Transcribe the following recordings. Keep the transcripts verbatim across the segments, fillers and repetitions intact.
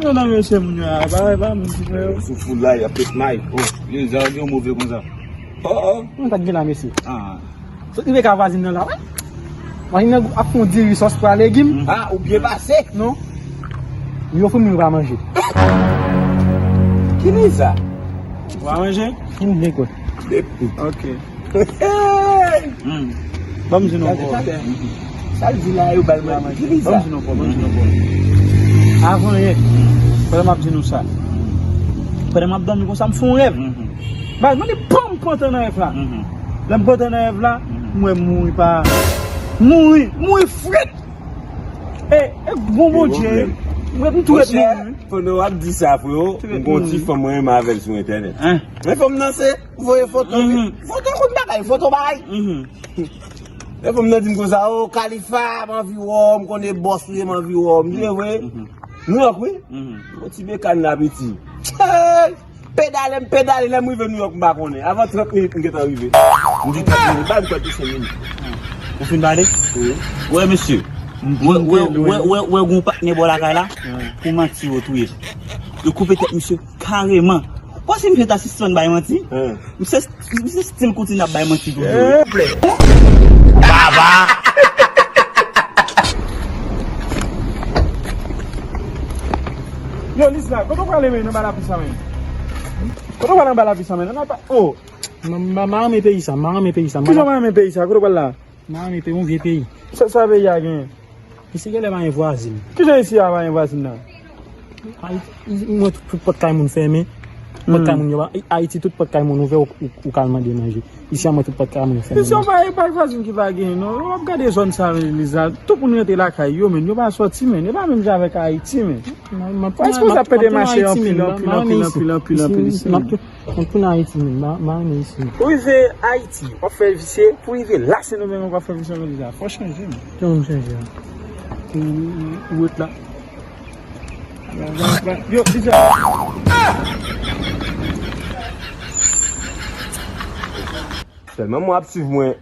Non, non, mesye, moun yo a, pa, pa, moun ki fè yo. Sou foul la, y ap met may. Oh, yo, zan yo move konsa. Oh, oh. Mwen pa t gen la, mesye. Ah. Sot rive ka vwazin nan la, wi. Vwazin nan ap fè yon diri sòs pou legim. Ah, ou byen pase? Non. Li ofri m, li pa manje. Ki bizarre. Ou pa manje? M gen kòt. Ok. Hmm. Ban m di nou ankò. Sa l di la, yo ba l manje. Ki bizarre. Ban m di nou ankò, ban m di nou ankò. Avan yè, pandan m ap di nou sa, pandan m ap dòmi konsa, m fè yon rèv. Baz, mwen di, pam, m pantan nan rèv la. Lè m pantan nan rèv la, m wè m mouri pa. Mouri, mouri fret. E, e bon Bondye, m ret, m tou ret mouri. Pandan w ap di sa, freo, m gen yon ti fanm mwen renmen avè l sou entènèt. Men fanm nan se voye foto, wi. Foto kout bagay, foto bagay. Lè fanm nan di m konsa, "O, Khalifa, m anvi wè w, m konnen bòs ou ye, m anvi wè w." M di, "E vre?" Nouyòk, wi. Yon ti bekàn la, piti. Hey! Pedale, m pedale, lè m rive Nouyòk, m pa konnen. Avan trant minit, m gentan rive. M di trant minit, ba m kwè de senk minit. Ou fin pale? Wi. Wè, mesye. Wè, wè, wè, wè, wè, gon patnè bò lakay la. Pou manti yo touye. Yo koupe tèt misye kareman. Ou panse misye ta sispann bay manti? Misye, misye still kontinye ap bay manti toujou. Baba! Yo, Lisla, kote w prale menm nan ba lapli sa menm? Kote w prale nan ba lapli sa menm? Nan pa, oh! M, m, m renmen peyi sa, m renmen peyi sa. Kijan w renmen peyi sa? Kote w pral la? M renmen peyi, yon vye peyi. Sa, sa peyi a genyen? Isi genlè pa gen vwazin. Kijan isi a pa gen vwazin nan? Ayiti, mwen, tout, tout pòt kay moun fèmen. Tout pòt kay moun yo pa, Ayiti, tout pòt kay moun ouvè, ou, ou, ou ka al mande manje. Isi a mwen, tout pòt kay moun fèmen. Isi a pa, e pa vwazin ki pa genyen, non. W ap gade zòn sa, Lisla. Tout moun rete lakay yo, men yo pa sòti, men. E pa menm jan avèk Ayiti, men. Mwen sipoze ap pede mache anpil, anpil, anpil, anpil, anpil, anpil isi. M ap tounen Ayiti menm, m pa, m pa renmen isi. Pou rive Ayiti, w ap fè visye, pou rive la Sendomeng ankò w ap fè visye, anmwey, sa fò chanje, men. Jan m chanje a? Ou, ou, ou ret la. Yo, visye. Sèlman mwen ap swiv mwen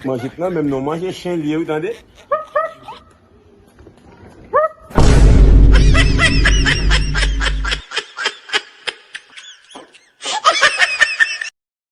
manje nan menm non, manje chen li ye, wi, tande.